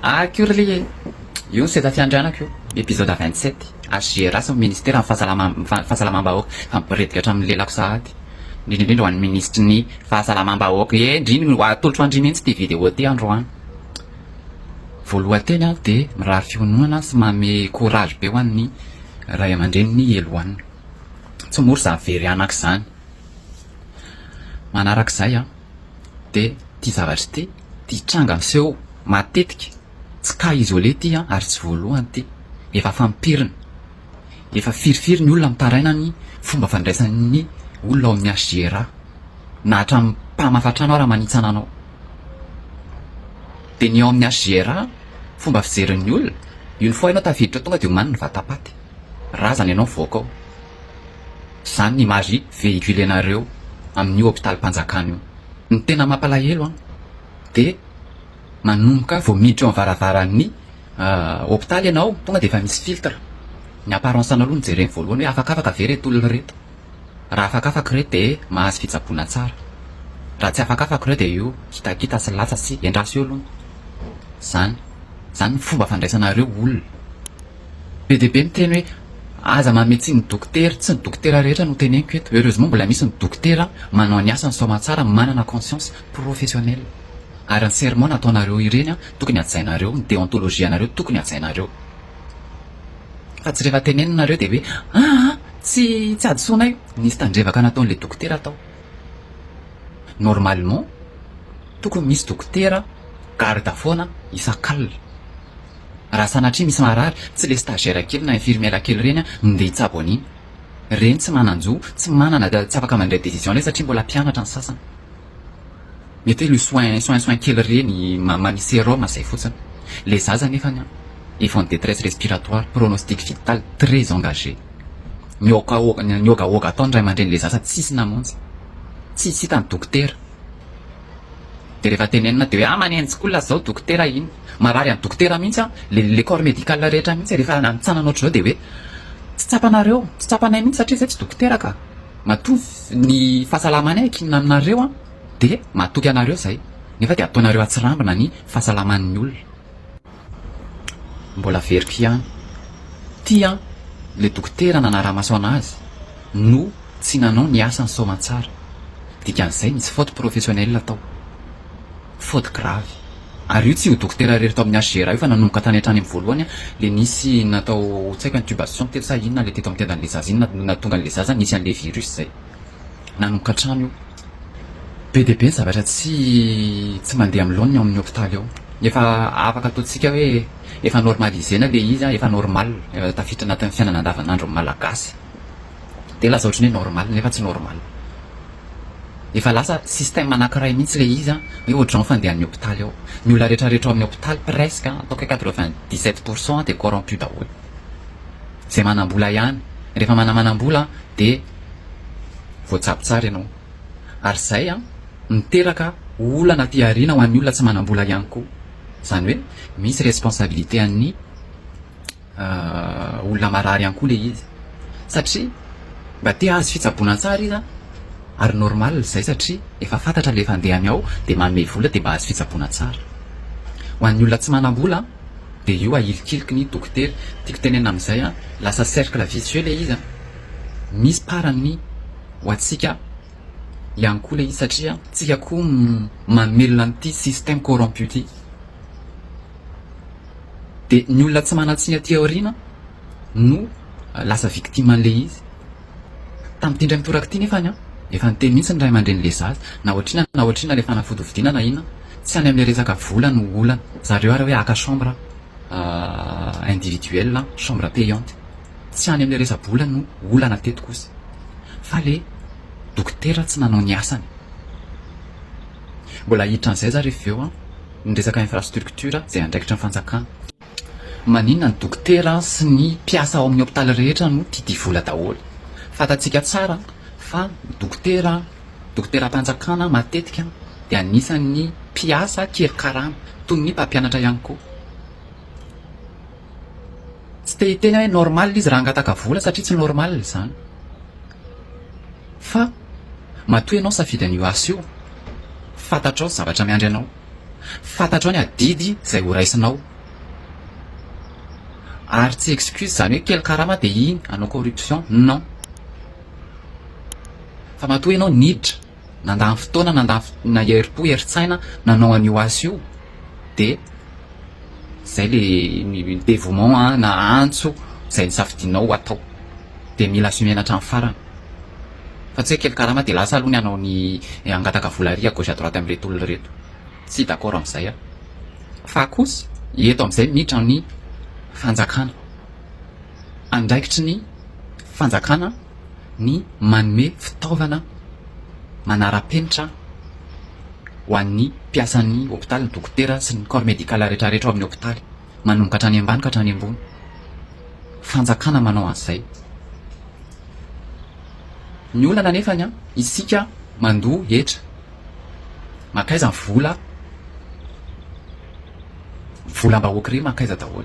Akory e! Io ny seza fiandrianako io, épisode 27, HJRA sy ny Ministeran'ny Fahasalamam-bahoaka, efa miboredika hatramin'ny lelako sahady, indrindra indrindra ho an'ny Minisitry ny Fahasalamam-bahoaka, eh ndry no atolotro an-dry mihitsy ity vidéo ity androany. Voalohan-teny aho dia mirary fiononana sy manome courage be ho an'ny ray aman-drenin'i Eloane. Tsy mora izany very anaka izany. Manarak'izay an, dia ity zavatra ity, ity tranga miseho matetika, tsy cas isolé ity an, ary tsy voalohany ity, efa fampirina, efa firifiry ny olona mitaraina ny fomba fandraisan'ny olona ao amin'ny HJRA, na hatramin'ny mpamafa trano ara manitsana anao. Dia ny ao amin'ny HJRA, fomba fijerin'ny olona, une fois ianao tafiditra tonga dia omany ny vatapaty, razana ianao mivoaka ao. Zany ny image vehiculer-nareo amin'io hopitalim-panjakana io. Ny tena mampalahelo an, dia manomboka vao miditra eo amin'ny varavaran'ny hopitaly ianao tonga dia efa misy filtre. Ny apparence-nao aloha no jereny voalohany hoe afakafaka ve ireto olona ireto. Raha afakafaka ireo dia mahazo fitsaboana tsara. Raha tsy afakafaka ireo dia io kitakita sy latsa sy endraso eo aloha. Zany. Zany ny fomba fandraisanareo olona. Be dia be miteny hoe aza manome tsiny ny dokotera, tsy ny dokotera rehetra no teneniko eto, heureusement mbola misy ny dokotera manao ny asany soamantsara, manana conscience professionnelle. Ary ny serment nataonareo ireny an, tokony hajainareo, ny déontologie anareo tokony hajainareo. Fa tsy rehefa tenenina nareo dia hoe aa tsy tsy hadisoanay, nisy tandrevaka nataon'ilay dokotera tao. Normalement tokony misy dokotera garde foana isak'alina. Raha sanatria misy marary, tsy le stagiaire kely na infirmière kely ireny no ndeha hitsabo an'iny. Ireny tsy manan-jo, tsy manana, tsy afaka mandray décision ireny satria mbola mpianatra ny sasany. Mety hoe le soin, soin soin kely ireny, manisy sérum zay fotsiny. Le zaza nefany an, efa en détresse respiratoire, pronostic vital très engagé. Nihoakahoaka, nihoagahoaga tao ny ray aman-drenin'le zaza tsisy namonjy. Tsisy hita ny dokotera. Dia rehefa tenenina dia hoe ah manenjika olona zao dokotera iny. Marary an'i dokotera mihitsy an, le le corps médical rehetra mihitsy rehefa anitsanana ohatr'izao dia hoe tsy tsapanareo, tsy tsapanay mihitsy satria zay tsy dokotera ka. Matoa ny fahasalamanay ankinina aminareo an, dia matoky anareo zay. Nefa dia ataonareo atsirambina ny fahasalaman'ny olona. Mbola averiko ihany, ty an, le dokotera nanara-maso anazy no tsy nanao ny asany soamantsara. Dikan'izay nisy faute professionnelle tao. Faute grave. Ary io tsy io dokotera irery tao amin'ny HGRA io fa nanomboka tany hatrany amin'ny voalohany le nisy natao tsy haiko intubation teto sa inona le teto amin'ny tendan'le zaza iny no nahatonga an'le zaza nisy an'le virus zay. Nanomboka hatrany io. Be dia be ny zavatra tsy tsy mandeha amin'ny laoniny ao amin'ny hopitaly ao. Efa afaka ataontsika hoe efa normaliser-na le izy, efa normal, efa tafiditra anatin'ny fiainana andavanandron'ny Malagasy. Dia lasa ohatran'ny hoe normal nefa tsy normal. Efa lasa système anakiray mihitsy ilay izy an, hoe ohatr'izao ny fandehan'ny hopitaly ao. Ny olona rehetra rehetra ao amin'ny hopitaly presque an, ataoko hoe 97 pour cent dia corrompu daholo. Izay manam-bola ihany. Rehefa manamanam-bola dia voatsabo tsara ianao. Ary izay an, miteraka olana aty aoriana ho an'ny olona tsy manam-bola ihany koa. Izany hoe misy responsabilité an'ny. olona marary ihany koa le izy satria mba te hahazo fitsaboana tsara izy ary normal izay satria efa fantatra le fandehany ao dia manome vola dia mba hahazo fitsaboana tsara. Ho an'ny olona tsy manam-bola dia io ahilikiliky ny dokotera. Tiako tenenina amin'izay an, lasa cercle vicieux le izy an, misy part-ny ho antsika ihany koa le izy satria tsika koa mamelona an'ity système corrompu ity. Dia ny olona tsy manan-tsiny aty aoriana no lasa victime an'ilay izy. Tamin'ity indray mitoraka ity nefany an, efa niteny mihitsy ny ray aman-drenin'ilay zaza, na ohatr'inona na ohatr'inona ilay fanafody hovidiana na inona, tsy any amin'ilay resaka vola no olana. Zareo ary hoe haka chambre individuelle, chambre payante. Tsy any amin'ilay resa-bola no olana teto kosa. Fa ilay dokotera tsy nanao ny asany. Mbola hiditra an'izay za rehefa avy eo an. Ny resaka infrastructure izay andraikitra ny fanjakana. Maninona ny dokotera sy ny mpiasa ao amin'ny hopitaly rehetra no tia vola daholo? Fantatsika tsara fa ny dokotera, dokoteram-panjakana matetika dia anisan'ny mpiasa kely karama, toy ny mpampianatra ihany koa. Tsy te hiteny aho hoe normal izy raha hangataka vola satria tsy normal izany. Fa matoa ianao safidy an'io asa io, fantatrao ny zavatra miandry anao. Fantatrao ny adidy izay ho raisinao. Ary tsy excuse zany hoe kely karama dia iny hanao corruption, non. Fa matoa ianao niditra, nandany fotoana, nandany herim-po, herin-tsaina nanao an'io asa io dia zay le dévouement na antso zay nisafidianao ho atao. Dia mila assumer-na hatramin'ny farany. Fa tsy hoe kely karama dia lasa aloha ny hanao ny hangataka vola ary à gauche à droite amin'ireto olona ireto. Tsy d'accord amin'izay aho. Fa kosa eto amin'izay miditra ny fanjakana. Andraikitry ny fanjakana ny manome fitaovana manara-penitra ho an'ny mpiasan'ny hopitaly, ny dokotera sy ny corps médical rehetrarehetra ao amin'ny hopitaly, manomboka hatrany ambany ka hatrany ambony. Fanjakana manao an'izay. Ny olana anefany an, isika mandoa hetra. Mankaiza ny vola? Volam-bahoaka ireny mankaiza daholo?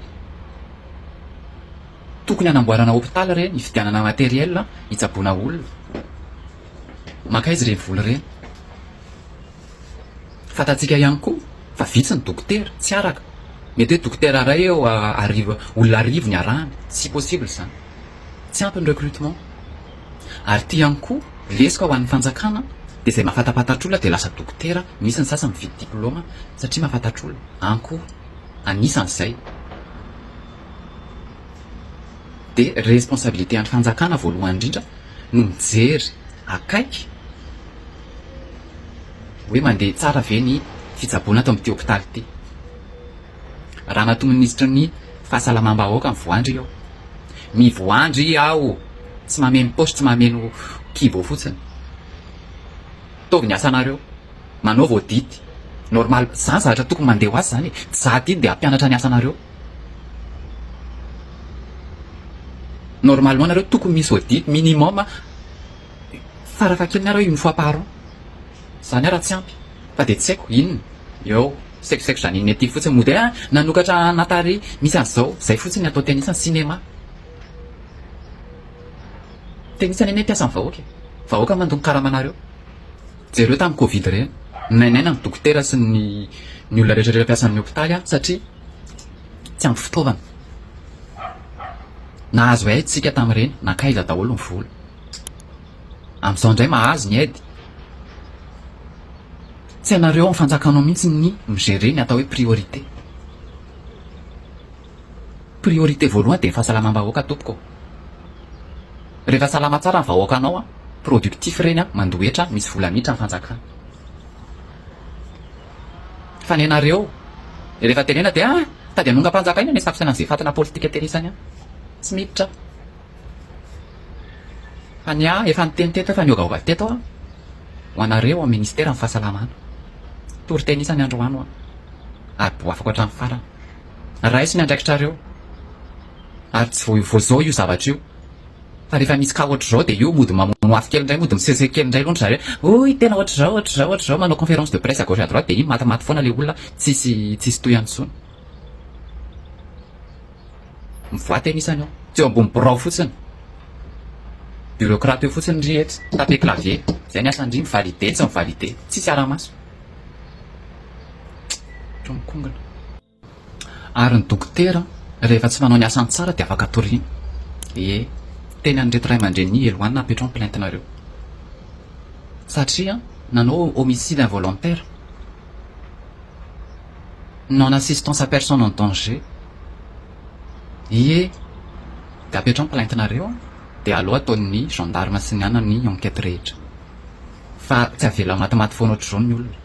Tokony hanamboarana hopitaly ireny, hividianana matériel hitsaboana olona. Mankaiza ireny vola ireny? Fantatsika ihany koa fa vitsy ny dokotera, tsy araka. Mety hoe dokotera iray eo arivo, olona arivo ny arahany. Tsy possible izany. Tsy ampy ny recrutement. Ary ity ihany koa, lesoka ho an'ny fanjakana, dia izay mahafantapantatr'olona dia lasa dokotera, misy ny sasany mividy diploma satria mahafantatr'olona. Any koa, anisan'izay. Dia responsabilité an'ny fanjakana voalohany indrindra no mijery akaiky hoe mandeha tsara ve ny fitsaboana ato amin'ity hopitaly ity. Ramatoa minisitry ny fahasalamam-bahoaka mivoandry aho. Mivoandry aho! Tsy mameno paosy, tsy mameno kibo fotsiny. Ataovy ny asanareo. Manaova audit. Normal, zany zavatra tokony mandeha ho azy zany e. Tsy za aty dia hampianatra ny asanareo. Normalement nareo tokony misy audit minimum farafahakeliny ary hoe une fois par an. Zany ara tsy ampy fa dia tsy haiko inona eo sekosekotra an'iny aty fotsiny mody hoe nanokatra anatary misy an'izao zay fotsiny atao tenisany cinéma. Tenisany anie mpiasan'ny vahoaka e. Vahoaka mandoa ny karamanareo. Jereo tamin'ny covid ireny, nainaina ny dokotera sy ny ny olona rehetra rehetra mpiasan'ny hopitaly satria tsy ampy fitaovana. Nahazo aide tsika tamin'ireny, nankaiza daholo ny vola. Amin'izao indray mahazo ny aide. Tsy hainareo ao amin'ny fanjakana ao mihitsy ny mi-gérer ny atao hoe priorité. Priorité voalohany dia ny fahasalamam-bahoaka tompoko. Rehefa salama tsara ny vahoakanao an, productif ireny an, mandoa hetra, misy vola miditra ny fanjakana. Fa ny anareo, rehefa tenena dia ah, tady hanongam-panjakana iny no safisaina an'izay fatina politika tenisany an. Tsy miditra. Fa ny ahy efa niteny teto, efa niogaoga teto aho, ho anareo ao ministeran'ny fahasalamana. Toriteny isany androany ho aho. Ary boafako hatramin'ny farany. Raiso ny andraikitrareo. Ary tsy vao vao zao io zavatra io. Fa rehefa misy cas ohatr'izao dia io mody mamono afo kely indray, mody misehoseho kely indray aloha ry zareo. Hoy tena ohatr'izao, ohatr'izao, ohatr'izao, manao conférence de presse à gauche à droite dia iny matimaty foana ilay olona, tsisy tsisy tohiny intsony. Mivoaha tena isany ao. Tsy eo ambony birao fotsiny. Bureaucrate eo fotsiny ry eto, taper clavier. Izay ny asan-dry, mi-valider tsy mi-valider. Tsisy ara-maso. Ohatran'ny mikongona. Ary ny dokotera rehefa tsy manao ny asany tsara dia afaka toriana. Ie, teny an'ireto ray aman-dreny Eloana apetraho ny plainte-nareo. Satria nanao homicide involontaire. Non assistance à personne en danger. Ie, dia apetraho ny plainte-nareo an, dia aleo ataon'ny gendarme sy ny anona ny enquête rehetra. Fa tsy avela matimaty foana ohatr'izao ny olona.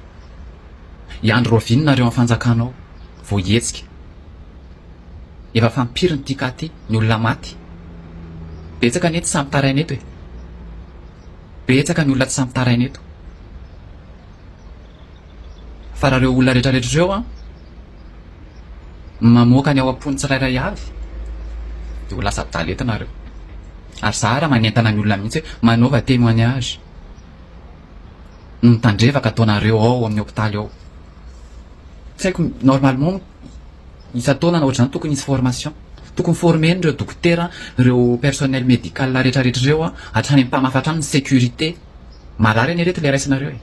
Hiandry raoviana nareo amin'ny fanjakana ao vao hihetsika? Efa fampiry ny tika aty, ny olona maty. Betsaka anie tsy samy mitaraina eto e. Betsaka ny olona tsy samy mitaraina eto. Fa raha ireo olona rehetra rehetra ireo an, mamoaka ny ao am-pony tsirairay avy, dia ho lasa adala eto nareo. Ary za ara manentana ny olona mihitsy hoe manaova témoignage. No mitandrevaka ataonareo ao amin'ny hopitaly ao. Tsy haiko, normalement isan-taona na ohatr'izany tokony hisy formation. Tokony former-na ireo dokotera, ireo personnel médical rehetra rehetra ireo hatrany amin'ny mpamafa hatrany ny sécurité. Marary anie reto ilay raisinareo e.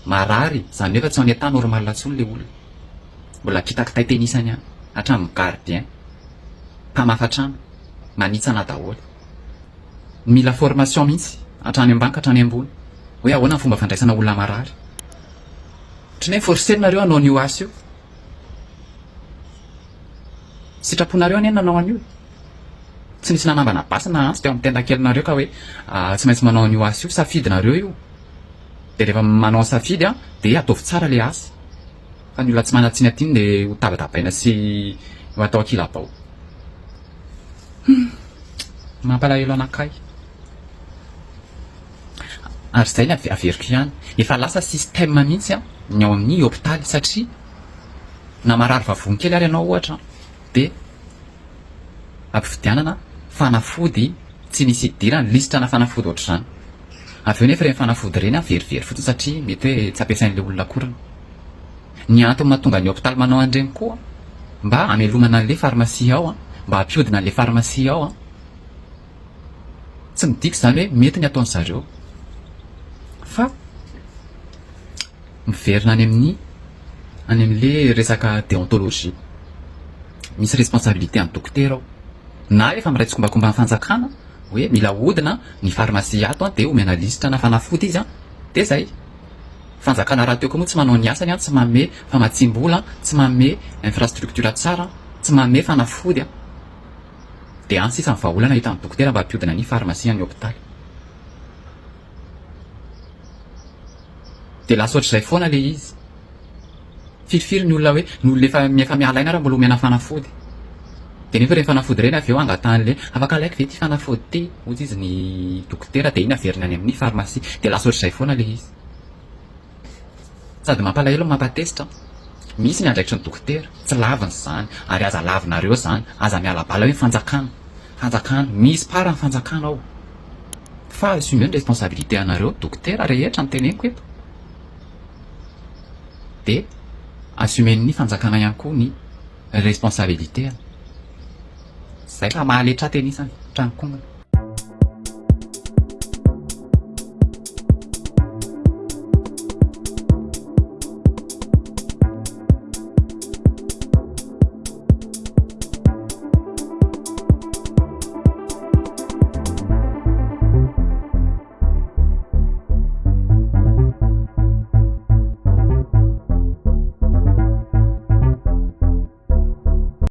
Marary, izany hoe efa tsy en état normal intsony ilay olona. Mbola kitakitay tenisany ihany, hatramin'ny gardien. Mpamafa trano, manitsana daholo. Mila formation mihitsy, hatrany ambany ka hatrany ambony, hoe ahoana ny fomba fandraisana olona marary. Ohatran'ny hoe forcer-nareo hanao an'io asa io. Sitraponareo anie ny nanao an'io e. Tsy nisy nanambana basy na antsy teo amin'ny tendakelinareo ka hoe tsy maintsy manao an'io asa io, safidinareo io. Dia rehefa manao safidy dia ataovy tsara ilay asa. Fa ny olona tsy manan-tsiny aty no dia ho tabatabaina sy ho atao ankilabao. Hum! Mampalahelo anakahy. Ary izay ny averiko ihany, efa lasa système mihitsy ny ao amin'ny hopitaly satria na marary vavony kely ary ianao ohatra dia ampividianana fanafody tsy misy idirany, lisitra-na fanafody ohatr'izany. Avy eo nefa ireny fanafody ireny an, verivery fotsiny satria mety hoe tsy ampiasain'ilay olona akoriny. Ny antony mahatonga ny hopitaly manao an'ireny koa mba hamelomana an'ilay pharmacie ao an, mba hampihodina an'ilay pharmacie ao an. Tsy midika izany hoe mety ny ataon-dry zareo fa miverina any amin'ny any amin'ilay resaka déontologie. Misy responsabilité an'ny dokotera ao. Na efa miray tsikombakomba amin'ny fanjakana hoe mila ahodina ny pharmacie ato an, dia omena lisitra-na fanafody izy an, dia izay. Fanjakana rahateo koa moa tsy manao ny asany an, tsy manome famatsiam-bola, tsy manome infrastructure tsara, tsy manome fanafody an. Dia any sisa ny vahaolana hitan'ny dokotera mba hampihodina ny pharmacie any hopitaly. Dia lasa ohatr'izay foana ilay izy. Firifiry ny olona hoe ny olona efa efa miala aina ary mbola omena fanafody. Dia nefa ireny fanafody ireny avy eo angatahan'ilay afaka alaiko ve ity fanafody ity hoy izy ny dokotera dia iny averiny any amin'ny pharmacie. Dia lasa ohatr'izay foana ilay izy. Sady mampalahelo no mampatezitra an. Misy ny andraikitry ny dokotera, tsy lavina izany ary aza lavinareo izany, aza miala bala hoe fanjakana, fanjakana, misy part ny fanjakana ao. Fa assumer ny responsabilité anareo dokotera rehetra no teneniko eto. Dia assumer ny fanjakana ihany koa ny responsabilité-ny. Zay fa mahaletra tenisany, hatramin'ny kongona.